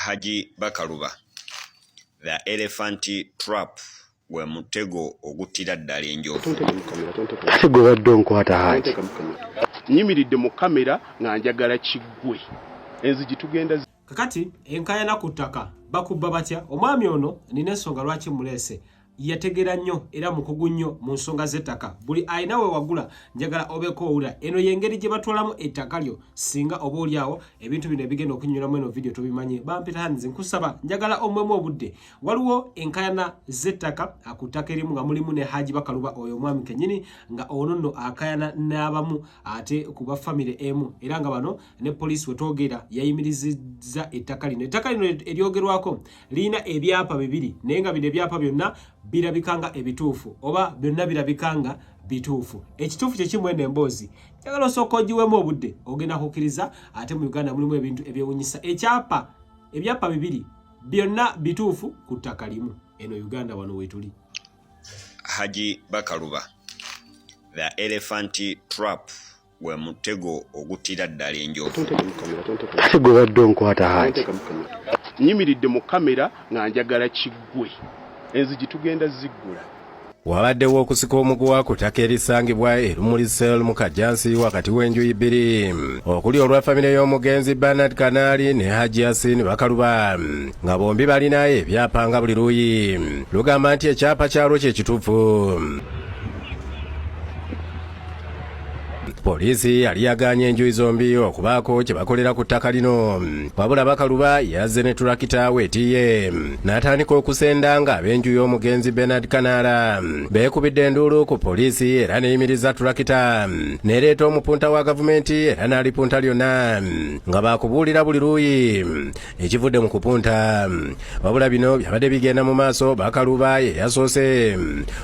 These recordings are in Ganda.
Hajji Bakaluba, The Elephant Trap gwe mutego oguttira ddala enjovu. Ate gwe badde onkwata Haji. Nyimiridde mu kamera nga njagala kiggwe. Enzigi tugenda. Kakati enkayana ku ttaka bakubba batya? Omwami ono nina ensonga lwaki muleese. Yategera nnyo era mukugu nnyo mu nsonga z'ettaka. Buli alina we wagula njagala obeeko owulira. Eno y'engeri gye batwalamu ettaka lyo singa oba oli awo ebintu bino ebigenda okunnyonnyolamu eno vidiyo tobimanyi. Bampita Hanzi, nkusaba njagala omwemu obudde. Waliwo enkayana z'ettaka ku ttaka erimu nga mulimu ne Haji Bakaluba oyo omwami kennyini nga ono nno akayana n'abamu ate ku ba famire emu era nga bano ne poliisi wetwogera yayimirizizza ettaka lino. Ettaka lino eryogerwako lirina ebyapa bibiri naye nga bino ebyapa byonna birabika nga ebituufu oba byonna birabika nga bituufu. Ekituufu kye kimu eno emboozi njagala osooka ogiwemu obudde ogenda kukkiriza ate mu Uganda mulimu ebintu ebyewunyisa. Ekyapa ebyapa bibiri byonna bituufu ku ttaka limu. Eno Uganda wano wetuli. Haji Bakaluba, The Elephant Trap gwe mutego oguttira ddala enjovu. Ate gwe badde onkwata Haji. Nyimiridde mu kamera nga njagala kiggwe. Enzigi tugenda ziggula. Wabaddewo okusika omuguwa ku ttaka erisangibwa e Lumuli Cell mu Kajjansi wakati w'enjuyi bbiri okuli olwa famire y'omugenzi Bernard Kanaali ne Hajji Yasin Bakaluba nga bombi balina ebyapa nga buli luuyi lugamba nti ekyapa kyalwo kye kituufu. Poliisi yali yagaanye enjuyi zombi okubaako kye bakolera ku ttaka lino wabula Bakaluba yazze ne tulakita weetiiye n'atandika okusenda ng'ab'enju y'omugenzi Bernard Kanaala beekubidde enduulu ku poliisi era n'eyimiriza tulakita n'ereeta omupunta wa gavumenti era n'alipunta lyonna nga baakubuulira buli luuyi ekivudde mu kupunta. Wabula bino byabadde bigenda mu maaso, Bakaluba ye yasoose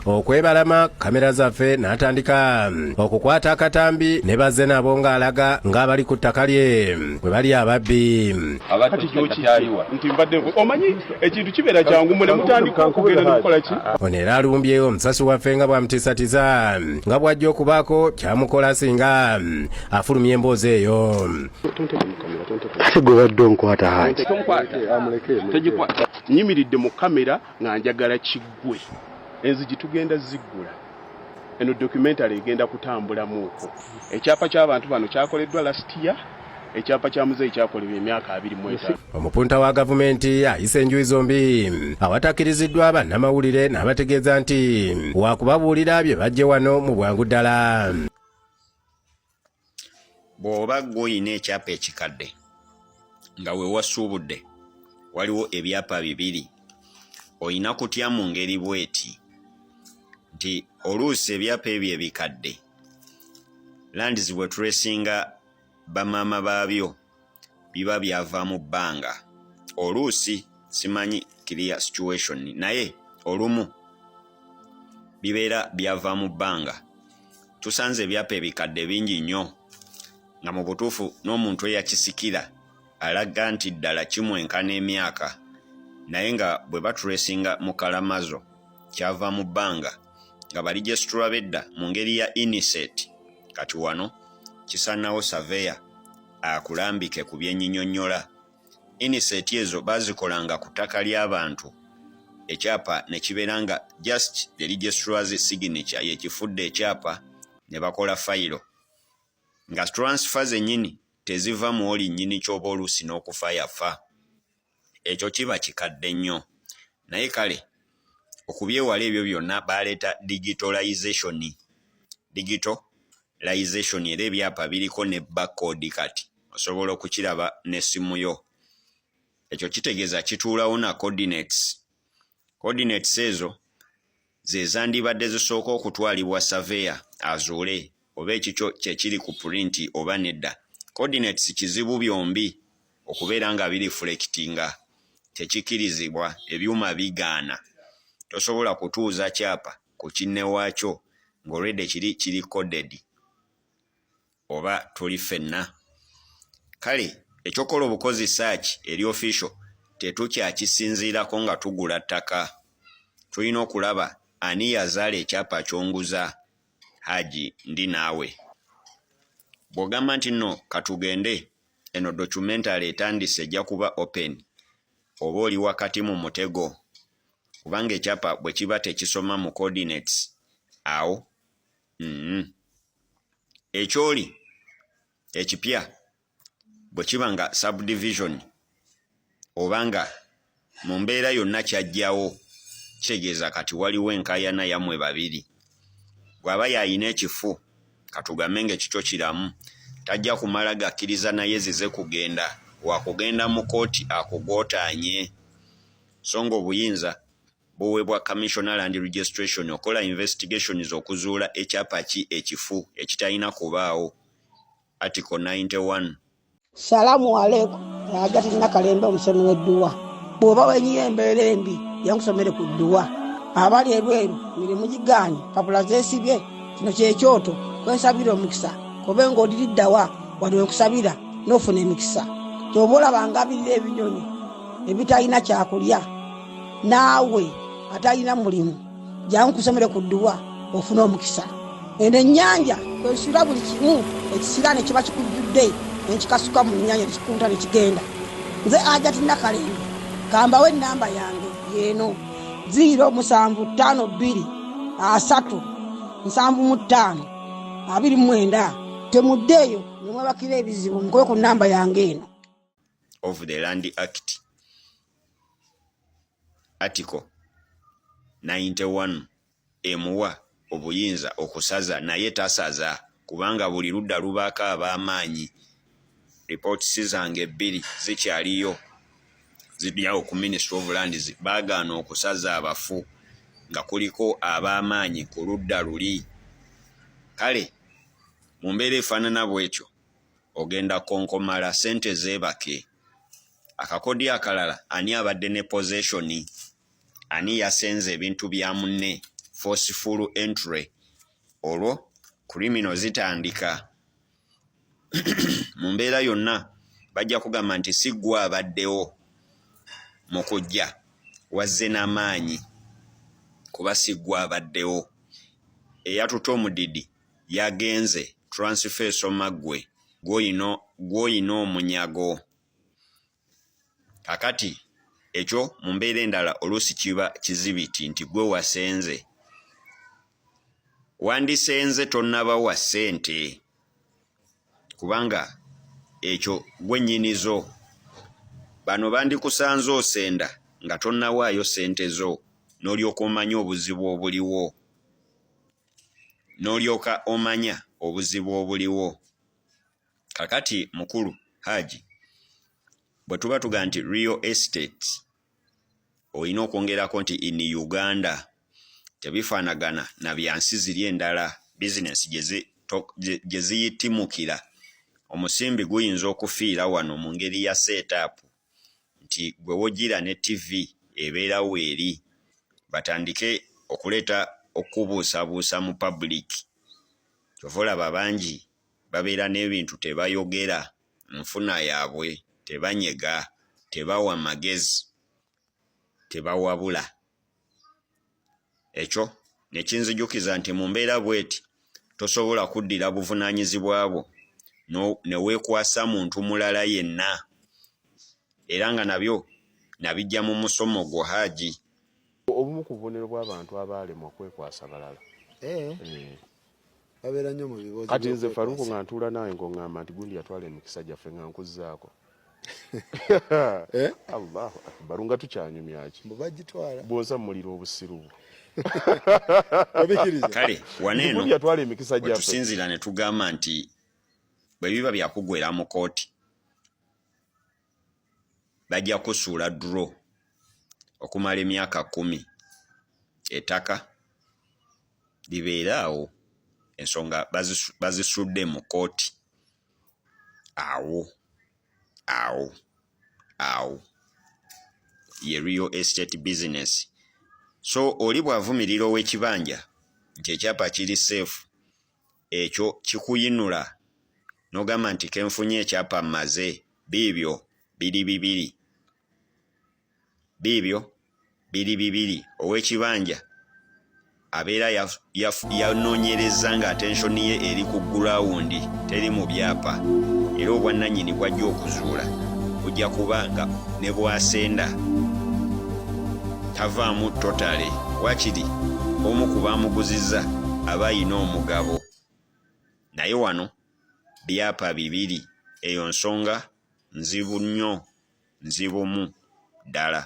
okwebalama kamera zaffe n'atandika okukwata akatambi ne bazze nabo ng'alaga ng'abali ku ttaka lye bwe bali ababbi. Kati gy'okijje nti mbadde omanyi ekintu kibeera kyangu mwe ne mutandika okugenda ne mukola ki? Ono era alumbye omusasi waffe nga bw'amutiisatiisa nga bw'ajja okubaako ky'amukola singa afulumya emboozi eyo. Ate gwe badde onkwata Haji. Nyimiridde mu kamera nga njagala kiggwe. Enzigi tugenda ziggula. Eno documentary egenda kutambulamuuko. Ekyapa ky'abantu bano kyakoleddwa last year. Ekyapa kya muzeeyi kyakolebwa emyaka 25. Omupunta wa gavumenti ayise enjuyi zombi awatakkiriziddwa bannamawulire n'abategeeza nti waakubabuulira bye bajje wano mu bwangu ddala. Bw'oba ggwe olina ekyapa ekikadde nga we wasuubudde waliwo ebyapa bibiri, olina kutya mu ngeri bw'eti nti oluusi ebyapa ebyo ebikadde lands bwe tulesinga bamaama baabyo biba byava mu bbanga oluusi simanyi clear situation naye olumu bibeera byava mu bbanga. Tusanze ebyapa ebikadde bingi nnyo nga mu butuufu n'omuntu eyakisikira alaga nti ddala kimwenkana emyaka naye nga bwe batulesinga mu kalamazo kyava mu bbanga nga balijesitula b'edda mu ngeri ya iniset. Kati wano kisaanawo saveya akulambike ku byenyinyonnyola. Iniset ezo baazikolanga ku ttaka ly'abantu ekyapa ne kibeera nga just the registrar's signature y'ekifudde ekyapa ne bakola fayiro nga transfer zennyini teziva mu oli nnyini ky'oba oluusi n'okufa yafa. Ekyo kiba kikadde nnyo naye kale okubyewala ebyo byonna baleeta digitalization, digitalization era ebyapa biriko ne barcode kati osobola okukiraba n'essimu yo. Ekyo kitegeeza kituulawo na coordinates. Coordinates ezo ze zandibadde zisooka okutwalibwa surveyor azuule oba ekikyo kye kiri ku print oba nedda. Coordinates kizibu byombi okubeera nga birifulekitinga tekikirizibwa, ebyuma bigaana. Tosobola kutuuza kyapa ku kinne waakyo ng'olwedde kiri kiri coded oba tuli ffenna. Kale ekyokukola obukozi search eri official tetukyakisinziirako nga tugula ttaka. Tulina okulaba ani yazaala ekyapa ky'onguza. Haji ndi naawe. Bw'ogamba nti nno katugende eno documentary etandise ejja kuba open. Oba oli wakati mu mutego kubanga ekyapa bwe kiba tekisoma mu coordinates awo mm. Ekyoli ekipya bwe kiba nga subdivision oba nga mu mbeera yonna kyajjawo, kitegeeza kati waliwo enkaayana yammwe babiri. Bw'aba y'alina ekifu, katugambe ng'ekikyo kiramu, tajja kumala gakkiriza naye zize kugenda, wakugenda mu kkooti akugootaanye. So ng'obuyinza buweebwa Commissioner Land Registration okukola investigations okuzuula ekyapa ki ekifu ekitalina kubaawo. Article 91. Salamu aleikum. Hajati Nakalembe omusomi w'edduwa. Bw'oba wenyiye embeera embi yankusomere ku dduwa. Abali ebweru mirimu gigaanye, papula zeesibye. Kino ky'ekyoto kwensabira omukisa kobe ng'oliriddawa wano wenkusabira n'ofuna emikisa. Ky'oba olaba ngabirira ebinyonyi ebitalina kyakulya naawe atalina mulimu. Jangu kusomere ku dduwa ofune omukisa. Eno ennyanja kwesula buli kimu ekisiraani ekiba kikujjudde nenkikasuka mu nnyanja nekikunta nekigenda. Nze Hajati Nakalembe kambawe ennamba yange yeeno 0 7 5 2 3 75 29. Temuddeeyo nemwebakira ebizibu mukube ku nnamba yange eno. Of the Land Act Article 91 emuwa obuyinza okusaza naye tasaza kubanga buli ludda lubaako ab'amaanyi. Reports zange bbiri zikyaliyo ziri awo ku Ministry of Lands, baagaana okusaza abafu nga kuliko ab'amaanyi ku ludda luli. Kale mu mbeera efaanana bw'etyo ogenda konkomala ssente zeebake. Akakodyo akalala, ani abadde ne possession? Ani yasenze ebintu bya munne? Forceful entry. Olwo criminal zitandika. Mu mbeera yonna bajja kugamba nti si ggwe abaddewo mu kujja, wazze n'amaanyi kuba si ggwe abaddewo. Eyatutte omudidi yagenze, transfer esoma ggwe, gw'olina omunyago. Kakati ekyo mu mbeera endala oluusi kiba kizibiti nti gwe wasenze. Wandisenze tonnabawa ssente kubanga ekyo gwe nnyini zo. Bano bandikusanze osenda nga tonnawaayo ssente zo n'olyoka omanya obuzibu obuliwo. N'olyoka omanya obuzibu obuliwo. Kakati mukulu Haji, bwe tuba tuga nti real estate olina okwongerako nti in Uganda tebifaanagana na bya nsi ziri endala bizinensi gye ziyitimukira. Omusimbi guyinza okufiira wano mu ngeri ya setup nti gwe wojjira ne ttivi ebeera weeri batandike okuleeta okukubuusabuusa mu public. Ky'ova olaba bangi babeera n'ebintu tebayogera nfuna yaabwe, tebanyega, tebawa magezi, tebawabula. Ekyo ne kinzijukiza nti mu mbeera bw'eti tosobola kuddira buvunaanyizibwa bwo ne weekwasa muntu mulala yenna era nga nabyo nabiggya mu musomo gwo Haji. Obumu ku bubonero bw'abantu abaalemwa kwekwasa balala. Eh. Eh. Babeera nnyo mu biboozi. Kati nze Faruku nga ntuula naawe ng'oŋŋamba nti gundi yatwala emikisa gyaffe nga nkuzzaako. Eh? Allahu akbar nga tukyanyumya ki? Mbu bagitwala. Bw'oza mmulira obusiru bwo. Obikiriza? Kale wano eno Gundi yatwala emikisa gyaffe. wetusinziira ne tugamba nti bwe biba byakugwera mu kkooti bajja kusuula draw okumala emyaka kkumi ettaka libeere awo ensonga bazisudde mu kkooti awo awo awo ye real estate business. So oli bw'avumirira ow'ekibanja nti ekyapa kiri safe ekyo kikuyinula n'ogamba nti kenfunye ekyapa mmaze biibyo biri bibiri biibyo biri bibiri. Ow'ekibanja abeera yanoonyerezza nga attention ye eri ku gulawundi teri mu byapa era obwannannyini bw'ajja okuzuula Bujja kuba nga ne bwasenda tavaamu totale, wakiri omu ku baamuguzizza aba ayina omugabo. Naye wano byapa bibiri, eyo nsonga nzibu nnyo, nzibumu ddala.